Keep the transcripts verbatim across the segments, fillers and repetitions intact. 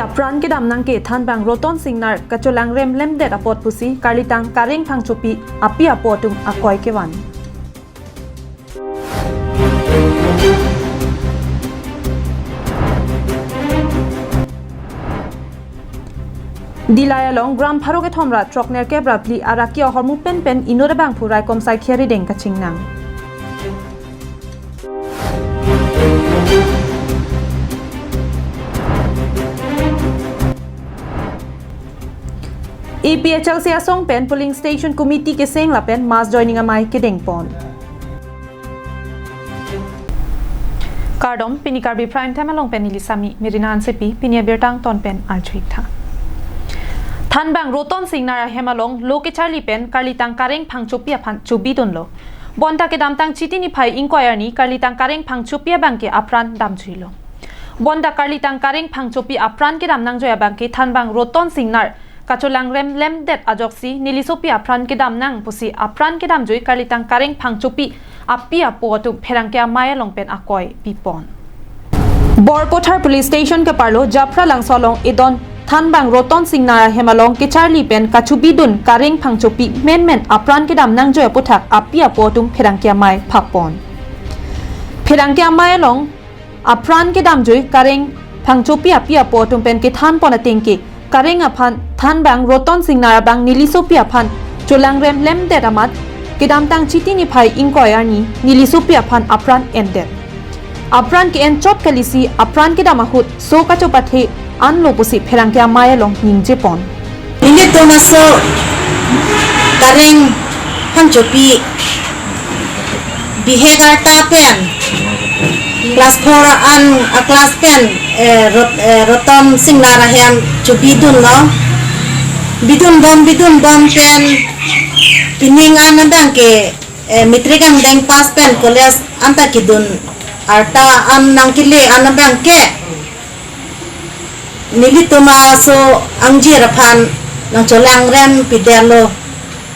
Apran kedam nang ke thanbang Roton Singnar kacholangrem lemdet apot pusi karlitang Kareng Phangchopi api apo atum akoi kevan. Dillai along gram pharo kethom ra throknerkep ra phli araki ahormu penpen inut abangphu raikom saikhi arideng kachingnang. A P H L C asong pen polling station committee keseng lapen mass joining amei kedengpon. Kardom, pini Karbi Prime Time along pen neli Sami Merina Hansepi, pini abirta angton pen arju-ik tha. Thanbang Roton Singnar ahem along lo kecharli pen karlitang Kareng Phangchopi aphan chobidunlo. Bonta kedamtang Chiti niphai ingkoi arni karlitang Kareng Phangchopi abangke apran damjuilo. Bonta karlitang Kareng Phangchopi apran kedam nangjoi abangke thanbang Roton Singnar kacholangrem lemdet ajoksi nelisopi apran kedam nang pusi apran kedamjoi karlitang Kareng Phangchopi api apo atum pherangke amei along pen akoi pipon. Borpothar Police Station keparlo Japhra Langso along edon thanbang Roton Singnar ahem along kecharli pen kachobidun Kareng Phangchopi menmen apran kedam nangjoi aputhak api apo atum pherangke amei phakpon. Pherangke amei along apran kedamjoi Kareng Phangchopi api apo atum pen kethanpon ateng ke Kareng aphan thanbang Roton Singnar abang nelisopi aphan cholangrem lemdet amat kedamtang Chiti niphai ingkoi arni nelisopi aphan apran endet. Apran ke-en chot kalisi apran kedam ahut so kachopathe anlo pusi pherangke amei along ningjepon. Nelitum aso Kareng Phangchopi bihek arta pen class four an a class pen, eh, Rot-, eh, Roton Singnar ahem chobidunlo. Bidunbom bidunbom pen pining an abangke, eh, matric angdeng pass pen college anta kedun arta an nangkele an abangke nelitum aso angjir aphan nangcholangrem pidetlo.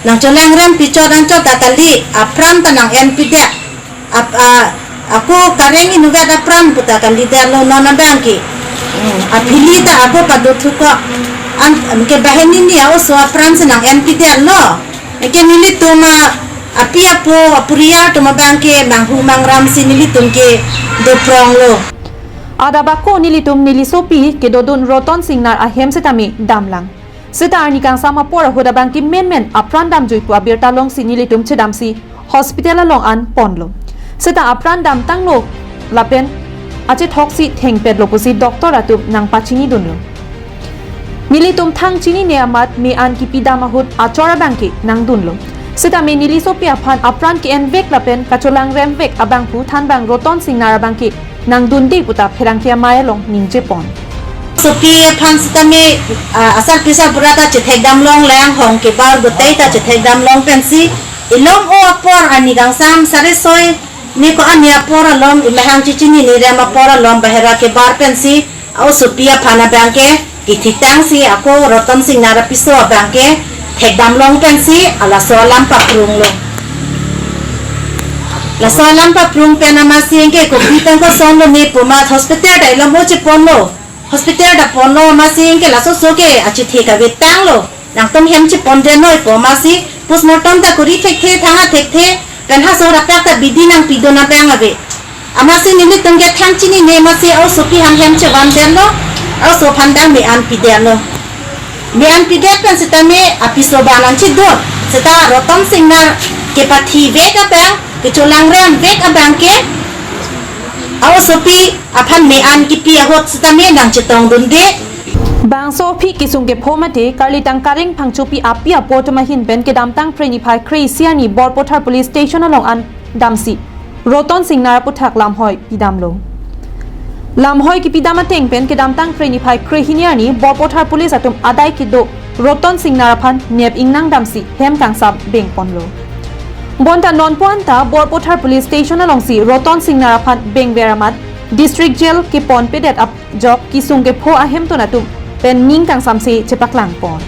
Nangcholangrem pichot anchot ta kali, apran ta nang-en pidet. Ap-, a, ako Kareng inutvet apran puta kalidetlo non abangke. Hmm, aphili ta ako pado thuko. An, an ke banghini a-oso apran si nang-en pidetlo. Anke nelitum a, api apo, apuriar atum abangke manghu mangram si nelitum ke dopronglo. Adap ako nelitum nelisopi kedodun Roton Singnar ahem setame damlang. Seta arni kangsam apor ahut abangke menmen apran damjoi pu abirta longsi nelitum chedamsi hospital along an ponlo. Seta apran damtanglo lapen achethok si thengpetlo pusi doctor atum nangpachinidunlo. Nelitum thang chinine amat me-an kipidam ahut achor abangke nangdunlo. Setame nelisopi aphan apran ke-envek lapen kacholangremvek abangphu thanbang Roton Singnar abangke nangdunde puta pherangke amei along ningjepon. Sopi aphan setame, ah, asarpi asarbura ta chethekdam longlang, hong kebar gotei ta chethekdam long pensi, ilom o apor arni kangsam sare soi, ni ko ani apor alom, imahang chichinine rem apor alom bahera kebar pensi, a-osopi aphan abangke kithitangsi ako Roton Singnar apiso abangke thekdam long pensi, alaso alam paprunglo. Laso alam paprung pen amatsi anke kopi pen kosonlo ne pu amat hospital ta ilom o cheponlo. Hospital ta ponlo amatsi anke laso oso ke achethe kavetanglo. Nangtum hem chepondetnoi pu amatsi postmortem ta kori thekthe, thang-a thekthe, pen ha so raprak ta bidi nangpidun abang ave. Amatsi nelitum ke thang chinine amatsi a-osopi aphan hem chevandetlo, a-oso aphan dang me-an pidetlo. Me-an pidet pen setame apiso abang nangchedun. Seta Roton Singnar kepathivek abang, kecholangremvek abangke a-osopi aphan me-an kipi ahut setame nangchetongdunde. Bangso aphi kesung kepho mate karlitang Kareng Phangchopi api apo atum ahin pen kedamtang Phre niphai kre-isi arni Borpothar Police Station along an damsi Roton Singnar aputhak lamhoi pidamlo. Lamhoi kipidam ateng pen kedamtang Phre niphai kre-hini arni Borpothar Police atum adai kedo Roton Singnar aphan nep ingnang damsi hem kangsam bengponlo. Bonta nonpu anta Borpothar Police Station alongsi Roton Singnar aphan bengver amat District Jail keponpedet ajok kesung kepho ahemtun atum pen ning kangsamse chepaklangpon.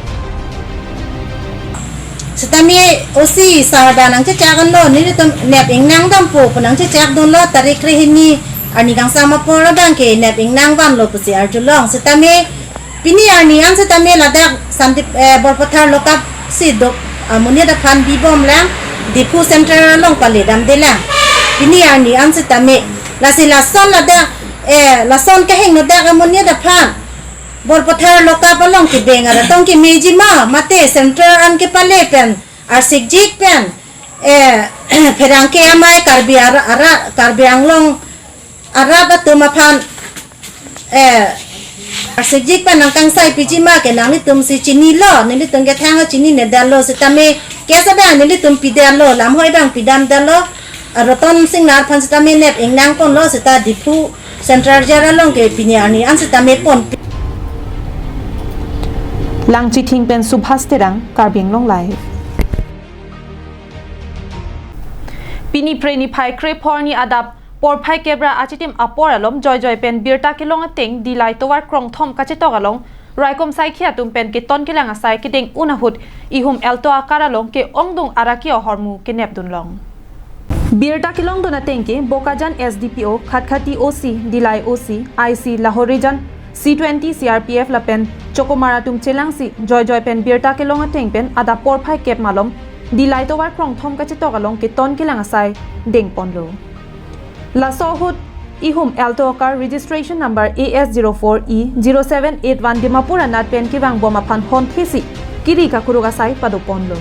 Setame O C sir abang nangchechak anlo, nelitum nep ingnang dampo pu nangchechakdunlo, tarik kre-hini arni kangsam apor abangke nep ingnang vanlo pusi arjulong. Setame Pini arni an setame ladak Santip, eh, Borpathar lock up si dok amonit aphan bibom lang, Diphu Central along pale damde lang. Pini arni an setame, lasi lason ladak, eh, lason kehingno dak amonit aphan Borpathar lock up along kebeng arat tong kemeji ma, mate Central an kepale pen arsikjik pen, eh, pherangke amei Karbi ara, ara, Karbi Anglong arat atum aphan, eh, arsikjik pen nangkangsai piji ma ke nanglitum si chinilo, nelitum kethang chinine detlo setame, case abang nelitum pidetlo, lamhoi abang pidamdetlo, Ratan Singnar aphan setame nep ingnang ponlo seta Diphu Central Jail along ke pini arni an setame pon. Langchithing pen Subhas Terang, Karbi Anglong Live. Pini Phre niphai krepho arni adap porphai kep ra achitim apor alom joijoi pen birta kelong ateng Dillai tovar krongthom kachetok along raikom saikhi atum pen keton kelang asai kedeng un ahut ihum Alto akar along ke-ongdung araki ahormu kenepdun long. Birta kelongdun ateng ke Bokajan S D P O, Khatkhati O C, Dillai O C, I C, Lahorijan, C twenty C R P F lapen chokomar atum chelangsi joijoi pen birta kelong ateng pen adap porphai kep malom Dillai tovar krongthom kachetok along keton kelang asai dengponlo. Laso ahut ihum Alto akar registration number A S zero four E zero seven eight one Dimapur anat pen kevangbom aphan honthesi kiri kakuruk asai padoponlo.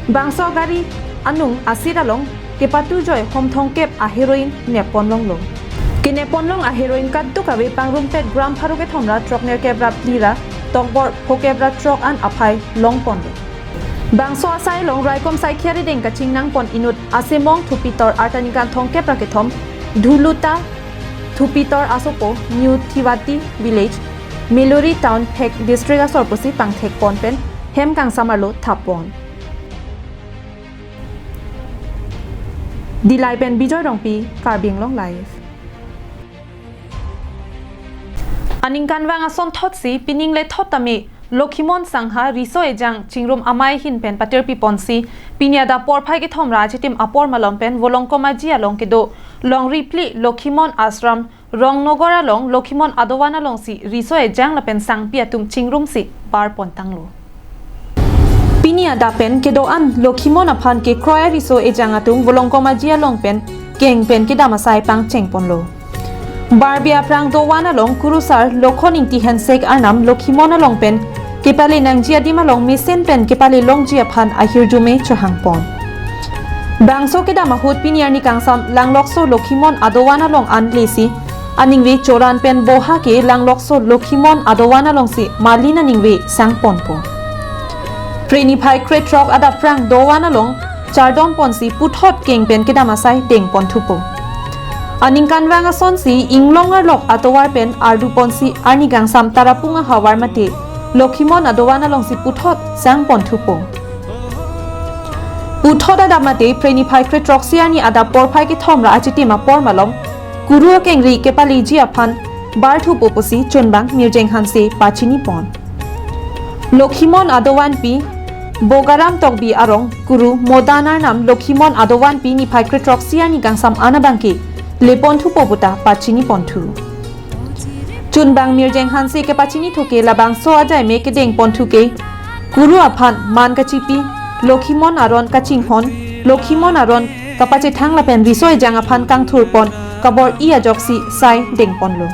Bangso gari anung asit along kepatujoi hom thomkep a-heroin nepponlonglo. Kenepponlong a-heroin kadokave pangrumpet gram pharo kethom ra throknerkep ra phli ra tokbor phokep ra throk an aphai longponlo. Bangso asai along raikom saikhi arideng kachingnangpon inut Asemong Thupitor arta ningkan thomkep ra kethom, Dhuluta Thupitor asopo, New Thivati Village, Meluri Town, Phek District asor pusi pangthekpon pen hem kangsam arlo thappon. Dillai pen Bijoy Rongpi, Karbi Anglong Live. Aningkanvang asonthotsi pining lethot tame Lokhimon Sangha riso ejang chingrum amei ahin pen patirpiponsi pini adap porphai kethom ra achitim apor malom pen Volongkom Aji along kedo longri phli Lokhimon Ashram Rongnogar along Lokhimon adovan alongsi riso ejang lapen sangpi atum chingrumsi barpontanglo. Pini adap pen kedo-an Lokhimon aphan kekroi ariso ejang atum Volongkom Aji along pen keng pen kedam asai pangchengponlo. Barbi aphrang dovan along kurusar Lokhon Ingti Hensek arnam Lokhimon along pen kepale nangji adim along mesen pen kepale longji aphan ahirjume chohangpon. Bangso kedam ahut pini arni kangsam langlokso Lokhimon adovan along an lesi aningve choran pen boha ke langlokso Lokhimon adovan alongsi malin aningve sangponpo. Phre niphai krethrok adap aphrang dovan along chardom ponsi puthot keng pen kedam asai dengponthupo. Aningkanvang asonsi inglong arlok atovar pen arduponsi arni kangsam Tarapung ahavar mate Lokhimon adovan alongsi puthot sangponthupo. Puthot adap mate Phre niphai krethroksi arni adap porphai kethom ra achitim apor malom kuru akengri kepaleji aphan barthupo pusi chunbang Mirjeng Hanse pachinipon. Lokhimon adovanpi Bogaram Tokbi arong kuru Modan arnam Lokhimon adovanpi niphai krethroksi arni kangsam an abangke leponthupo puta pachiniponthu. Chunbang Mirjeng Hanse kepachinithu ke labangso ajaime kedengponthu ke kuru aphan man kachipi, Lokhimon aron kachinghon, Lokhimon aron kapachethang lapen riso ejang aphan kangthurpon kabor-i ajoksi sai dengponlo.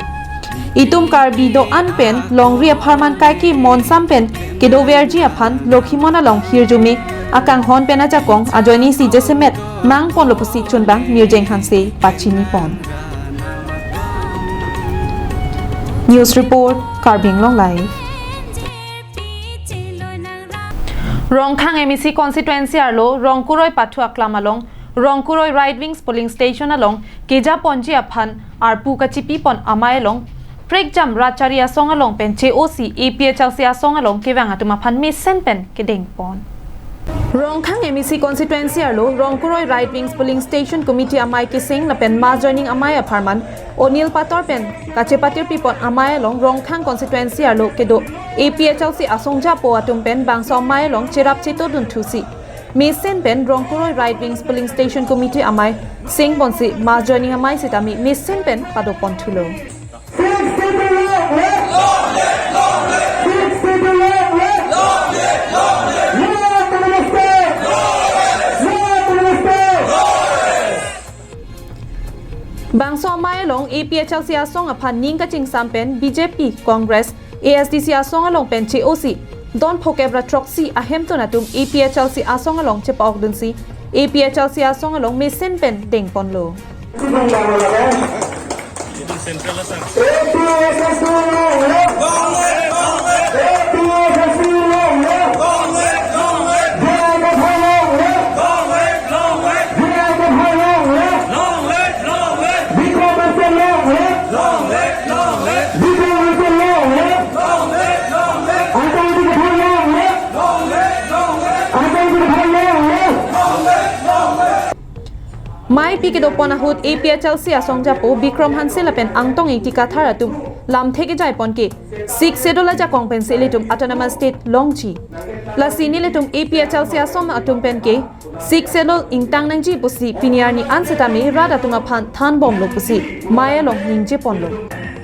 Itum Karbi do-an pen longri apharman kaike monsam pen kedoverji aphan Lokhimon along hirjume akanghon pen ajakong ajoinesi jasemet mangponlo pusi chunbang Mirjeng Hanse pachinipon. News report, Karbi Anglong Live. Rongkhang M A C constituency arlo Rongkuroi pathu aklam along Rongkuroi Right Wings polling station along kejaponji aphan arpu kachipipon amei along prekjam rat chari asong along pen che-osi A P H L C asong along kevang atum aphan mesen pen kedengpon. Rongkhang M A C constituency arlo Rongkuroi Right Wings polling station committee amei keseng lapen mass joining amei apharman Onil Pator pen kachepatirpipon amei along Rongkhang constituency arlo kedo A P H L C asong japo atum pen bangso amei along cherap chetodun thusi Mesen pen Rongkoroi Right Wings Polling Station Committee amei sengponsi mass joining amei sitame mesen pen padoponthulo. Sixth Schedule long live! Sixth Schedule long live! No autonomous state! No autonomous state! Bangso amei along A P H L C asong aphan ning kachingsam pen B J P, Congress, A S D C asong along pen che-osi don phokep ra throksi ahemtun atum A P H L C asong along chepa-okdunsi A P H L C asong along mesen pen dengponlo. Mei pi kedopon ahut A P H L C asong japo Bikram Hanse lapen Angtong Ingti Kathar atum lamthe kejaipon ke Sixth Schedule ajakong pensi ilitum autonomous state longji. Lasi nelitum A P H L C asong atum pen ke Sixth Schedule ingtang nangji pusi pini arni an sitame rat atum aphan thanbomlo pusi mei along ningjeponlo.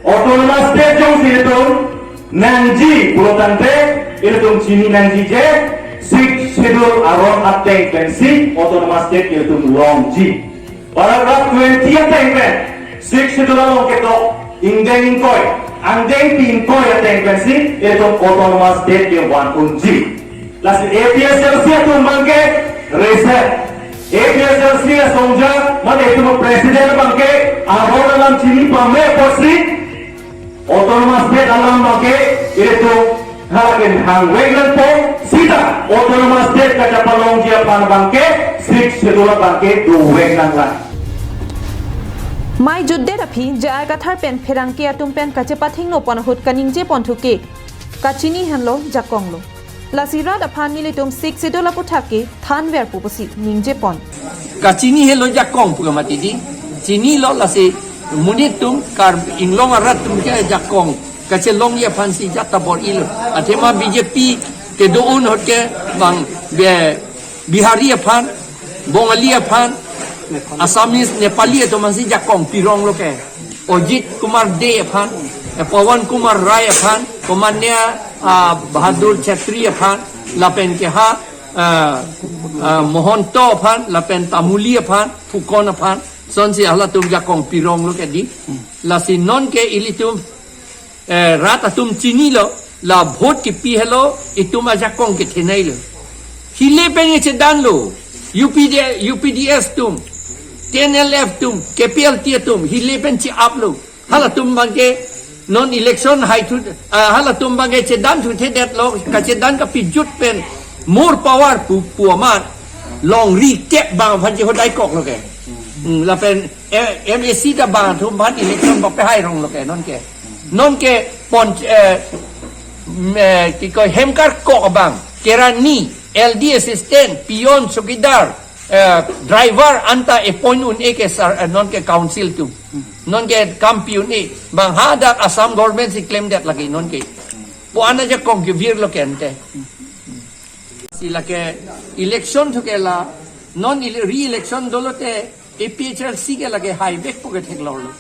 Autonomous state jongsi ilitum nangji pulo tangte ilitum chini nangji je Sixth Schedule aron ateng pensi autonomous state ilitum longji. Paragraph twenty ateng pen Sixth Schedule along ketok ingdeng ingkoi, angdengpi ingkoi ateng pensi ilitum autonomous state kevan unji. Lasi A P H L C atum abangke reset. A P H L C asong ja mate itum president abangke aron alam chini pame apotsi autonomous state alam abangke ilitum halaken hangvek nangpo, sita autonomous state kachepalongji aphan abangke Sixth Schedule abangke dovek nanglang. Mei jutdet aphi J I Kathar pen pherangke atum pen kachepathingno pon ahut kaningjeponthu ke kachini henlo jakonglo. Lasi rat aphan nelitum Sixth Schedule aputhak ke thanverpo pusi ningjepon. Kachini henlo jakong pu kamatidi. Chinilo lasi monit atum Karbi Anglong arat atum ke jakong kachelongji aphansi jat ta bor-ilo. Athema B J P kedo-un ahut ke bang be Bihari aphan, Bongali aphan, Assamese, Nepali atum aphansi jakong pironglo ke. Ajit Kumar Dey aphan, eh, Pawan Kumar Rai aphan, Komania, ah, Bahadur Chhetri aphan, lapen ke ha, ah, ah, Mohonto aphan, lapen Tamuli aphan, Fukan aphan, lasonsi halatum jakong pironglo ke di. Lasi non ke ilitum, eh, rat atum chinilo, la vote kipi helo, itum ajakong kethenei lo. Hile pen ngechedanlo, U P D, U P D S atum, T N L F atum, K P L T atum, hile pen che-aplo. Halatum abangke non election haithu, ah, halatum abangke chedan thuthedetlo, kachedan kapijut pen more power pu, pu amat, longri kep abang aphan chehodaikoklo ke. Hmm, lapen, eh, M A C ta bang atum aphan election bapehai ronglo ke, non ke. Non ke pon, eh, mm, eh, kiko hemkarkok abang, kerani, L D assistant, peon, chowkidar, eh, driver anta appoint un-e ke sar, eh, non ke council atum. Non ke kam pi un-e. Bang hadak Assam government si klemdet lagi non ke. Pu an ajakong kevirlo ke ante. Si lake election thu ke la, non ele-, re-election dolo te A P H L C ke lake haivekpo ke theklonglo.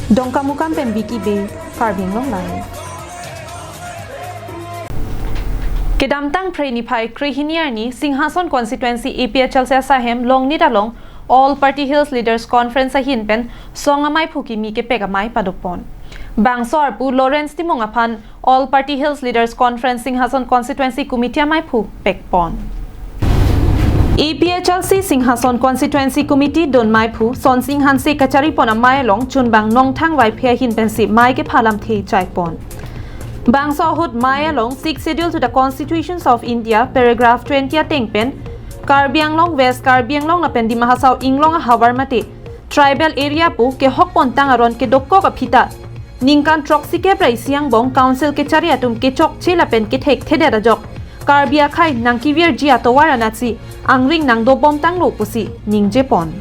Dongkamukam pen Vicky Bey, Karbi Anglong Live. Kedamtang Phre niphai krehini arni Singhason constituency A P H L C asaihem Longnit along All Party Hills Leaders Conference ahin pen song amaiphu kimi kepek amei padopon. Bangso arpu Lawrence Timung aphan All Party Hills Leaders Conference Singhason Constituency Committee amaiphu pekpon. A P H L C Singhason Constituency Committee don maiphu Sonsing Hanse kacharipon amei along chunbang Nongthang Vaiphe ahin pensi mei kepha lamthe jaipon. Bangso ahut mei along Sixth Schedule to the Constitutions of India, paragraph twenty ateng pen Karbi Anglong, West Karbi Anglong lapen Dima Hasao inglong ahavar mate tribal area pu kehokpontang aron kedokok aphi ta ningkan throksi kep ra isi angbong council kechari atum kechokche lapen kethekthedet ajok Karbi akhei nangkevirji atovar anatsi angring nangdobomtanglo pusi ningjepon.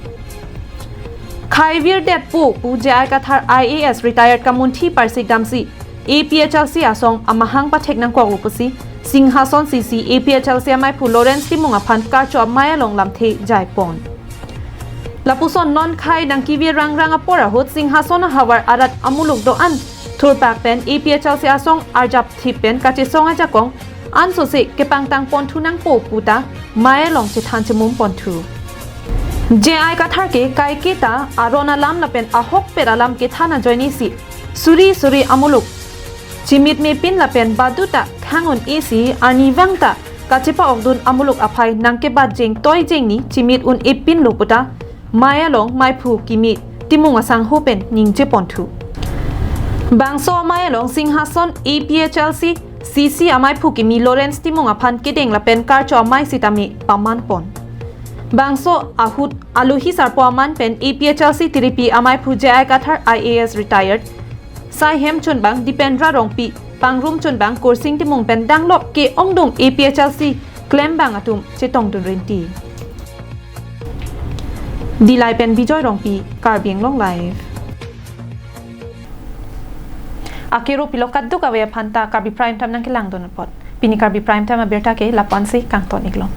Khei virdetpo pu J I Kathar I A S retired kamunthi parsik damsi A P H L C asong amahang pathek nangkoklo pusi Singhason C C A P H L C amaiphu Lawrence Timung aphan karcho amei along lamthe jaipon. Lapuson non khai nangkevi rangrang apor ahut Singhason ahavar arat amuluk do-an thurpak pen A P H L C asong arjap thip pen kachesong ajakong ansose kepangtang ponthu nangpo puta mei along chethan chemum ponthu. J I Kathar ke kaiketa aron alam lapen ahokpet alam kethan ajoinesi suri suri amuluk chimit mepin lapen baduta khangun isi arnivang ta kachepa-okdun amuluk aphai nangkebat jeng toi jengni chimit un-epin lo puta mei along meiphu kimi Timung asangho pen ningje ponthu. Bangso amei along Singhason A P H L C C C amaiphu kimi Lawrence Timung aphan kedeng lapen karcho amei sitame paman pon. Bangso ahut alohi sarpo aman pen A P H L C tiripi amaiphu J I Kathar I A S retired, Saihem chunbang Dipendra Rongpi, pangrum chunbang Kursing Timung pen danglok ke-ongdung A P H L C klembang atum chetongdun rinti. Dillai pen Bijoy Rongpi, Karbi Anglong Live. Akero pilok kaduk ave aphanta Karbi Prime Time nangkelangdun apot. Pini Karbi Prime Time abirta ke lapu-ansi kangton iklong.